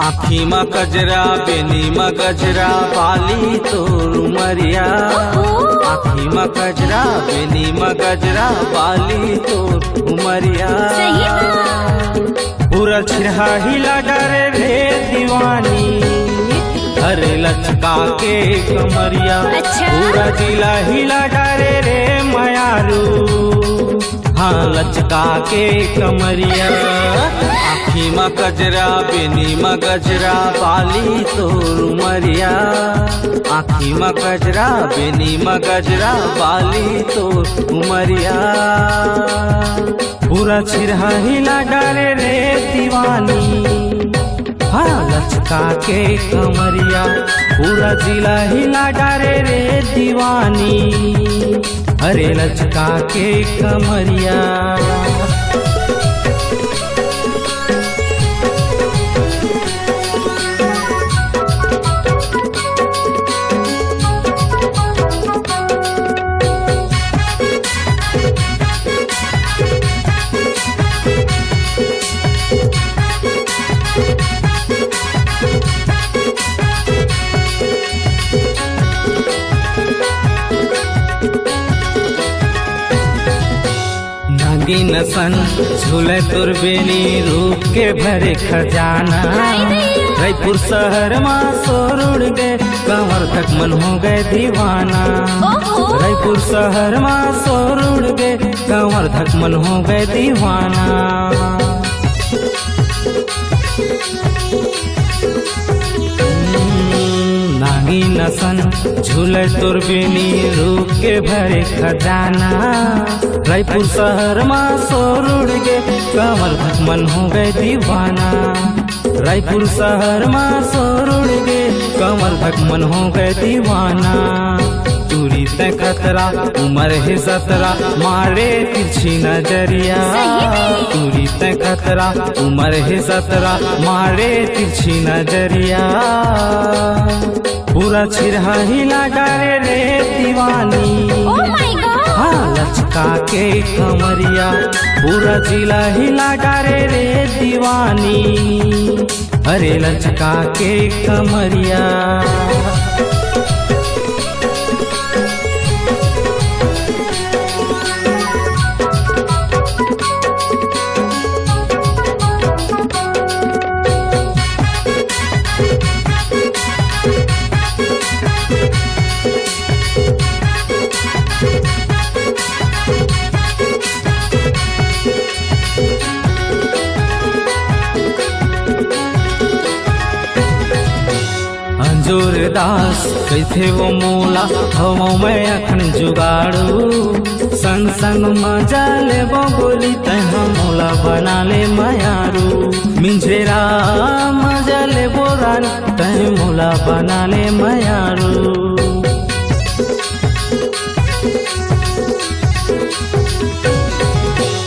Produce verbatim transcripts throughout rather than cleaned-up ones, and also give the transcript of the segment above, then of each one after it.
आँखी म कजरा, बेनी म गजरा, बाली तोर उमरिया। ओहो। आँखी म कजरा, बेनी म गजरा, बाली तोर उमरिया। सही बात। पूरा छिरहा हिला डारे रे दीवानी, अरे लचका के कमरिया। अच्छा। पूरा जिला हिला डारे रे मयारू, हाँ लचका के कमरिया। आँखी म कजरा, बेनी म गजरा, बाली तोर उमरिया। आँखी म कजरा, बेनी म गजरा, बाली तोर उमरिया। पूरा छिरहा हिला डारे रे दीवानी, हाँ लचका के कमरिया। पूरा जिला हिला डारे रे दीवानी, अरे लचका के कमरिया। नागिन सन झूले तोर बेनी, रूप के भरे खजाना। हाय दैया। रायपुर शहर मा शोर उड़ गे, कंवर धक मन हो गे दीवाना। ओहो। रायपुर शहर मा शोर उड़ गे, कंवर धक मन हो गे दीवाना। नागिन सन झूले तोर बेनी, रूप के भरे खजाना। रायपुर शहर मा शोर उड़ गे, कंवर धक मन हो गे दीवाना। रायपुर शहर मा शोर उड़ गे, कंवर धक मन हो गे दीवाना। टूरी तैं खतरा, उमर हे सतरा, मारे तिरछी नजरिया। सही में। टूरी तैं खतरा, उमर हे सतरा, मारे तिरछी नजरिया। पूरा छिरहा हिला डारे रे दीवानी। Oh my God। हाँ लचका के कमरिया, पूरा जिला हिला डारे रे दीवानी। अरे लचका के कमरिया। अंजोर दास कहिथे वो मोला, हवं मैं अखन जुगाड़ू। संग संग मजा लेबो गोरी, तैं ह मोला बना ले मयारू। मिंझेरा मजा लेबो रानी, तैं मोला बना ले मयारू।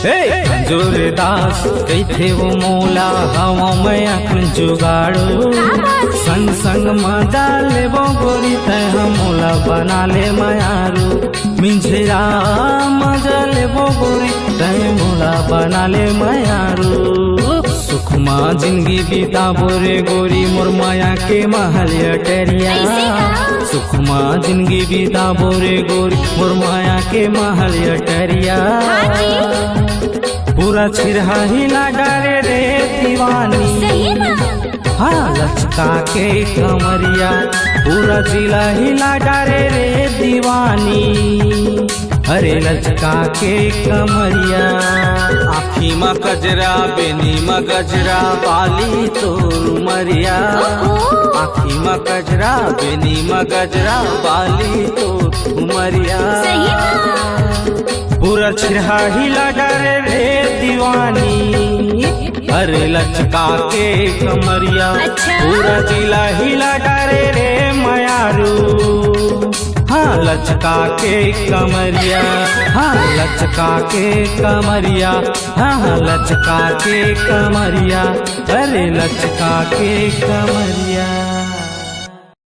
हे अंजोर दास कहिथे वो मोला, हवं मैं अखन जुगाड़ू। संग संग मजा लेबो गोरी, तैं ह मोला बना ले मयारू। मिंझेरा मजा लेबो गोरी, तैं मोला बना ले मयारू। सुखमा जिंदगी बिताबो रे गोरी, मोर माया के महल अटरिया। ऐसे का? सुखमा जिंदगी बिताबो रे गोरी, मोर माया के महल अटरिया। हाँ जी। पूरा छिरहा हिला डारे रे दीवानी। सही में। हाँ लचका के कमरिया, पूरा जिला हिला डारे रे दीवानी। अरे लचका के कमरिया। आँखी म कजरा, बेनी म गजरा, बाली तोर उमरिया। ओहो। आँखी म कजरा, बेनी म गजरा, बाली तोर उमरिया। सही में। पूरा छिरहा हिला डारे रे दीवानी, अरे लचका के कमरिया। अच्छा। पूरा जिला हिला डारे रे मयारू। हाँ लचका के कमरिया, हाँ लचका के कमरिया, हाँ हाँ लचका के कमरिया, अरे लचका के कमरिया।